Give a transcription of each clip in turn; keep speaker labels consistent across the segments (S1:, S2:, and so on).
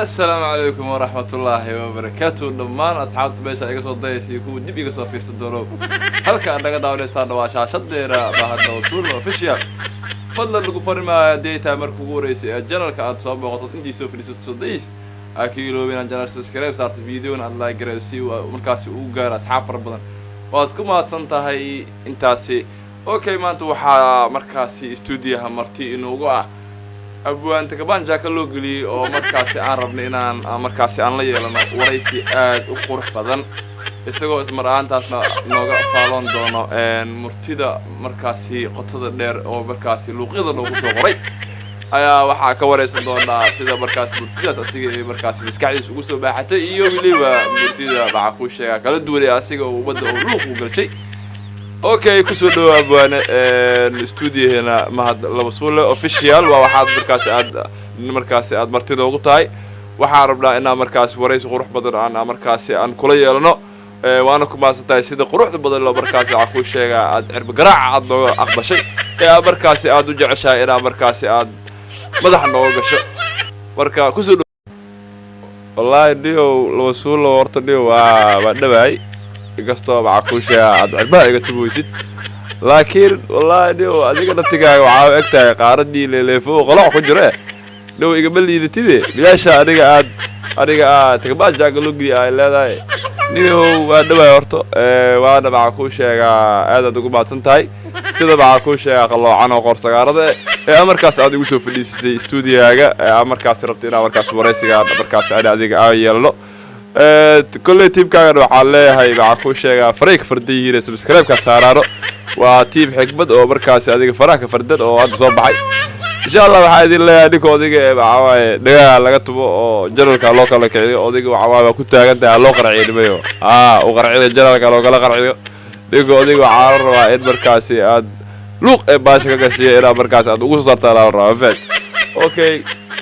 S1: Assalaamu calaykum waraxmatullaahi wabarakaatu. Dhammaan asxaabta meesha iga soo dayaysa iyo kuwa dib iga soo fiirsan doono, halka aad naga daawanaysaana waa shaashadeena Mahadna Wasuul Official. Fadlan lagu fari maayo, haddii ay tahay marka ugu horeysay ee channelka aad soo booqato, intii soo fadhiisato soo days aa ka iloobin inaad channelka subscribe saarto, videona aad like gareeyo si uu markaasi ugu gaaro asxaab fara badan. Waad ku mahadsan tahay intaasi. Okay, maanta waxaa markaasi stuudiyaha marti inuugu ah abwaanta kabaan jaaka loo geliyey, oo markaasi aan rabnay inaan markaasi aan la yeelano waraysi aad u qurux badan, isagoo ismar ahaantaasna nooga faaloon doono murtida markaasi qotada dheer oo markaasi luuqyada loogu soo qoray. Ayaa waxaa ka waraysan doonaa sida markaas murtidaas asiga ee markaasi maskaxdiisa ugu soo baaxatay, iyo weliba murtida waxaa kuu sheegaa kala duwan ee asiga oo ummadda oo luuq u galshay. Okay, kusoo dhawo abwaane stuudiyaheena Mahad Labasuule Official. Waa waxaad markaasi aad markaasi aad martida ugu tahay. Waxaan rabnaa inaan markaasi waraysi qurux badan aan markaasi aan kula yeelano. Waana ku mahadsan tahay sida quruxda badan loo markaasi waxaa kuu sheegaa aad cirba garaaca aad nooga aqbashay ee aad markaasi aad u jeceshahay inaad markaasi aad madaxa nooga gasho. Marka kusoo dhow. Wallaahi dhiyow Labasuulo, horta dhiyow waa dhawaay, inkastoo waxaa kuu sheegaa aad cirbaha iga tuboysid, laakiin wallaahi dhiyow adiga naftigaaga waxaa u eg tahay qaaradii leeleefo qoloc ku jiro. Dhow igama liidatide, bilaasha aniga aad aniga aad takabaan logii ay leedahay. Niyow waa dhawaay horto, waana waxaa kuu sheegaa aadaad ugu mahadsan tahay sida waxaa kuu sheegaa qalloocan oo qoorsagaarada ee markaas aad igu soo fadhiisisay stuudiyaaga ee aad markaas rabtay inaa markaas waraysiga markaas ani adiga aan yeelno. Kolley teamkaagana waxaan leeyahay, waxaa kuu sheegaa faray ka fardan yihiin ee subscribe-ka saaraano. Waa team xikmad oo markaasi adiga faraha ka fardan oo hadda soo baxay. Insha Allah waxaa idin leeyahay, ninka odayga ee waxaa waaye dhagaha laga tumo oo channelka loo kala kiciyo. Odayga waxaa waaye waa ku taagan tahay, loo qarciyo nimayo, aa u qarciyo channelka loo kala qarciyo. Ninka odayga waxaa la rabaa in markaasi aad luuq ee baasha ka gashiyo, inaad markaasi aad ugu soo saartaa la rabaa faad. Okay,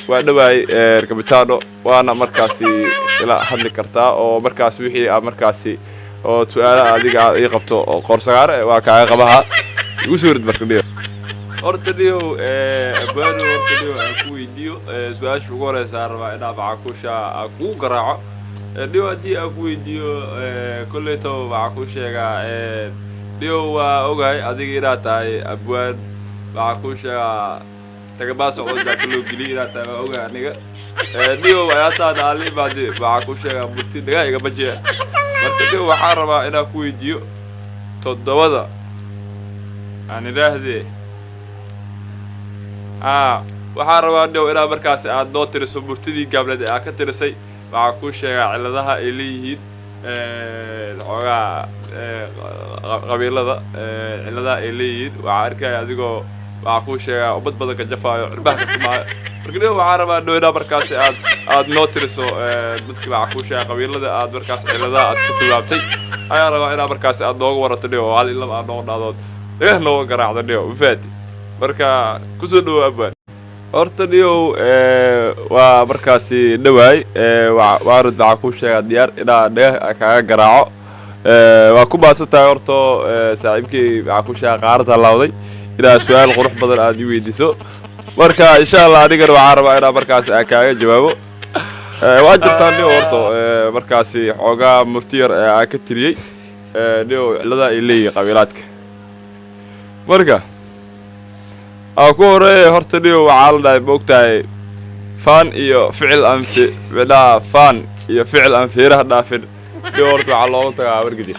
S1: waa dhawaay kabitano, waana markaasi ila hadli kartaa oo markaas wixii aad markaasi oo su-aalaha adiga aad ii qabto oo qoorsagaare waa kaaga qabaha. Igu soo rid marka dhiyo. Horta dhiyow abwaano, horta dhiyow aan ku weydiiyo su-aasha ugu horeysa. Aan rabaa inaa macakusha aan kugu garaaco dhiyow. Haddii aan ku weydiiyo, kolleyto waxaa kuu sheegaa dhiyow, waa ogahay adiga inaad tahay abwaan. Waxaa kuu sheegaa tagabaa socdo jaaka loo geliyay inaad tahay, waa ogahay aniga dhiyow. Ayaataada alimaadi waxaa kuu sheegaa murti dhagaa iga bajiya. Marka dhiyow waxaan rabaa inaan ku weydiiyo toddobada aan idhaahdee, waxaan rabaa dhiyow inaad markaasi aad noo tiriso murtidii gaableed ee aad ka tirisay. Waxaa kuu sheegaa cilladaha ay leeyihiin xoogaa qabiilada, cilladaha ay leeyihiin. Waxaa arkaya adigoo waxaa kuu sheegaa ummad badan ka jafaayo, cirbaha ka tumaayo. Marka dhiyow waxaan rabaa dhow inaad markaasi aad noo tiriso dadki waxaa kuu sheegaa qabiilada aad markaas cilladaha aad ku tilmaamtay. Ayaa rabaa inaad markaasi aad nooga warato dhiyow, oo hal iyo laba aad nooga dhahdood, dhagah nooga garaacdo dhiyow, mafaati? Marka kusoo dhawo abwaan. Horta dhiyow waa markaasi dhawaay, waarad waxaa kuu sheegaa diyaar inaa dhagah kaaga garaaco. Waa ku maasan tahay horto saaxiibkii. Waxaa kuu sheegaa qaarada laawday inaad su-aal qurux badan aad i weydiiso. Marka insha Allah anigana waxaan rabaa inaa markaasi aan kaaga jawaabo. Waa jirtaan dhiyow horto markaasi xoogaa murti yar ee aan ka tiriyey dhiyow cilladaha ay leeyihiin qabiilaadka. Marka aan ku horeeya horta dhiyow, waxaa la dhahay, maogtahay, faan iyo ficil aan fi micnaha faan iyo ficil aan feeraha dhaafin dhiyow horta waxaa looga tagaa wargadir.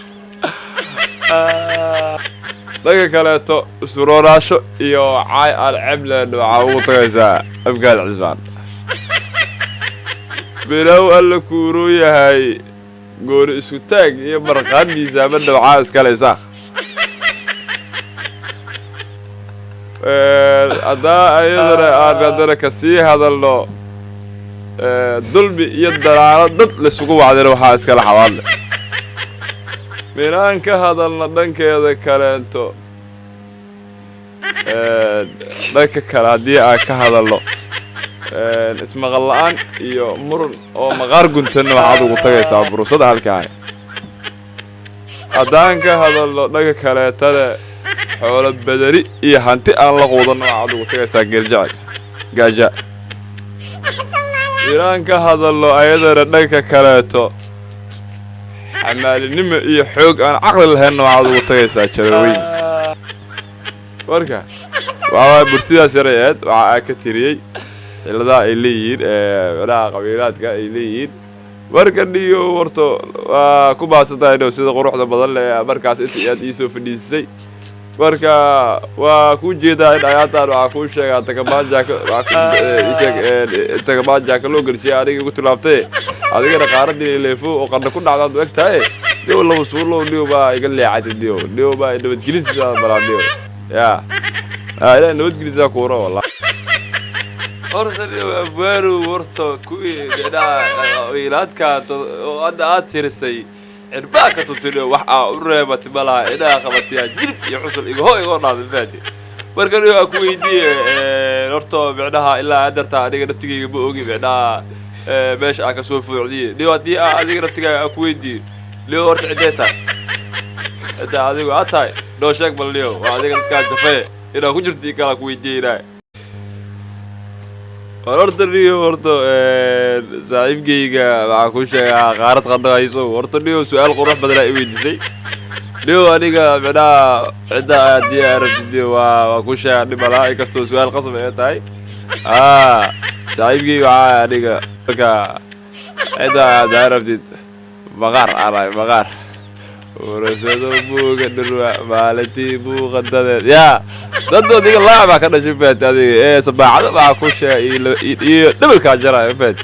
S1: Dhanka kaleeto isuroonaasho iyo caay aan ceeb leen waxaa ugu tagaysaa Abgaal Cismaan. Bilow alla kuuruu yahay gooni isku taag iyo marqaan miisaamadna waxaa iskale Isaaq. Haddaa ayadana aan haddana kasii hadalno, dulmi iyo dalaalo dad laisugu wacdina waxaa iskale Xawaadle. Minaan ka hadalna dhankeeda kaleento, dhanka kale haddii aan ka hadalno, ismaqal la-aan iyo muran oo maqaar guntanna waxaad ugu tagaysaa burusada halkaani. Haddaan ka hadalno dhanka kaleetana, xoolo badani iyo hanti aan la quudanna waxaad ugu tagaysaa Geeljecel gaaja. Inaan ka hadalno ayadana dhanka kaleeto, xamaalinimo iyo xoog aan caqli lahaynna waxaad ugu tagaysaa jaraweyn. Marka waxaa burtidaas yaray aheyd waxa aa ka tiriyey cilladaha ay leeyihiin, micnaha qabiilaadka ay leeyihiin. Marka dhiyo horta waa ku baadsan tahay dhow sida quruxda badan leh markaas inta aad iisoo fadhiisisay. Marka waa kuu jeedaa in ayaatan waxaa kuu sheegaa tagamaan jaaka loo gelshiyay aniga igu tilaabtay, adigana qaaradii leefo oo qandha ku dhacdaad u eg tahay. Dhiyo laba suulow, dhiyo baa iga leexatay, dhiyo dhiyo baa nabadgelisisaa balaa, dhiyo ya ilaa nabadgelisaa kuura wallah. Horta dhiyo abwaanu, horta kuwii micnaha qabiilaadka oo hadda aad tirisay cirbaa ka tuntidhiyo, wax aa u reebati malaha, inaha qabatiyaa jilib iyo xusul igaho igoo dhaaday faati. Marka dhiyo aan ku weydiiye horta, micnaha ilaa adartaa aniga naftigayga ma ogi micnaha meesha aan kasoo foocdiye. Dhiyo haddii aa adiga naftigaaga aan ku weydiiyo, dhiyo horta ciddee tahay, cidda adigu aad tahay noo sheeg bal. Dhiyo waa adiga dadkaa jafee inaa ku jirto ii kalaa ku weydiiyeynaa. Horta dhiyo, horta saaxiibkayga waxaa kuu sheegaa qaarad qandhahayso. Horta dhiyo su-aal qurux badanaa i weydiisay. Dhiyo aniga micnaha cidda haddii aa rabtid, dhiyo waa kuu sheegaa, dhib malaha, inkastoo su-aal qasab ay tahay. Saaxiibkayga waxaa aniga marka cidda aad rabtid maqaar aanahay, maqaar urasado buuga dhurwa maalintii buuqa dadeed yaa dad adiga laac baa ka dhashay fahat adiga ee sabaacado waxaa ku sheega iyo dhabalkaa jaraayo fahat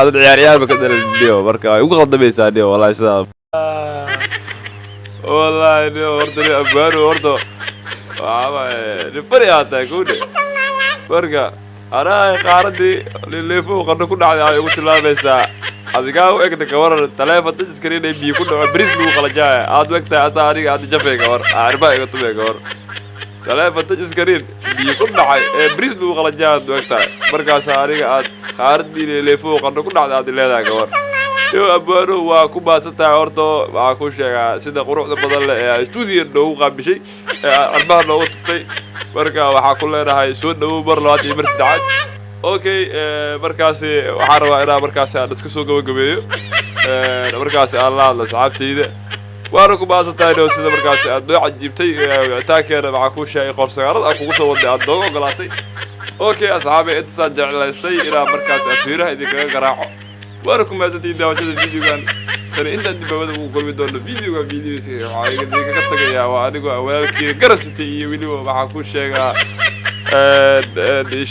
S1: dad ciyaar ciyaar ba ka dhalan dhiyo. Marka way ugu qaldamaysaa dhiyo, wallahi sidaa wallahi dhiyo. Horta dhiyo abwaanu, horta waxaa dhifari aa tahay kowdhe. Marka anaa qaaradii leefo qandho ku dhacday ay ugu tilmaamaysaa, adigaa u egna kawaran taleefon dad iskarinay biyo ku dhaco bariis lagu qalajaaya aad u egtahay, asaa aniga aad jafay kawar cirbaha iga tumay kawar taleefon dad iskarin biyo ku dhacay ee bariis lagu qalajaaya aad u egtahay. Markaasa aniga aad qaaradii leefo qandho ku dhacday aad leedahay kawar. Yo abwaano, waa ku baadsan tahay. Horta waxaa kuu sheegaa sida quruxda badan leh ee stuudiyo noogu qaabishay ee cirbaha noogu tubtay. Marka waxaa ku leenahay soo dhawow mar labaad iyo mar saddexaad. Okay, markaasi waxaan rabaa inaan markaasi aan iska soo gabagabeeyo, markaasi aan la hadlo asxaabtayda. Waana ku baadsan tahay dhow sida markaasi aad noo cajiibtay wicitaankeena. Waxaa kuu sheegay qoorsagaarada aan kugu soo waday aad nooga ogolaatay. Okay asxaabi, intaasaan jeclaystay inaan markaas afiiraha idinkaga garaaco. Waana ku mahadsantihiin daawashada videogan. Tani intaan dibaabada ugu kulmi doono videoga videos, waxaa idinkaga tagayaa waa anigoo walaalkii garasitay iyo weliba waxaa ku sheegaa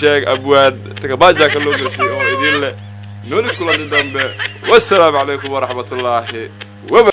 S1: sheeg abwaan tagabajaaka loo gelshay oo idin leh nooli kulanti dambe. Wassalaamu calaykum waraxmatullaahi waba.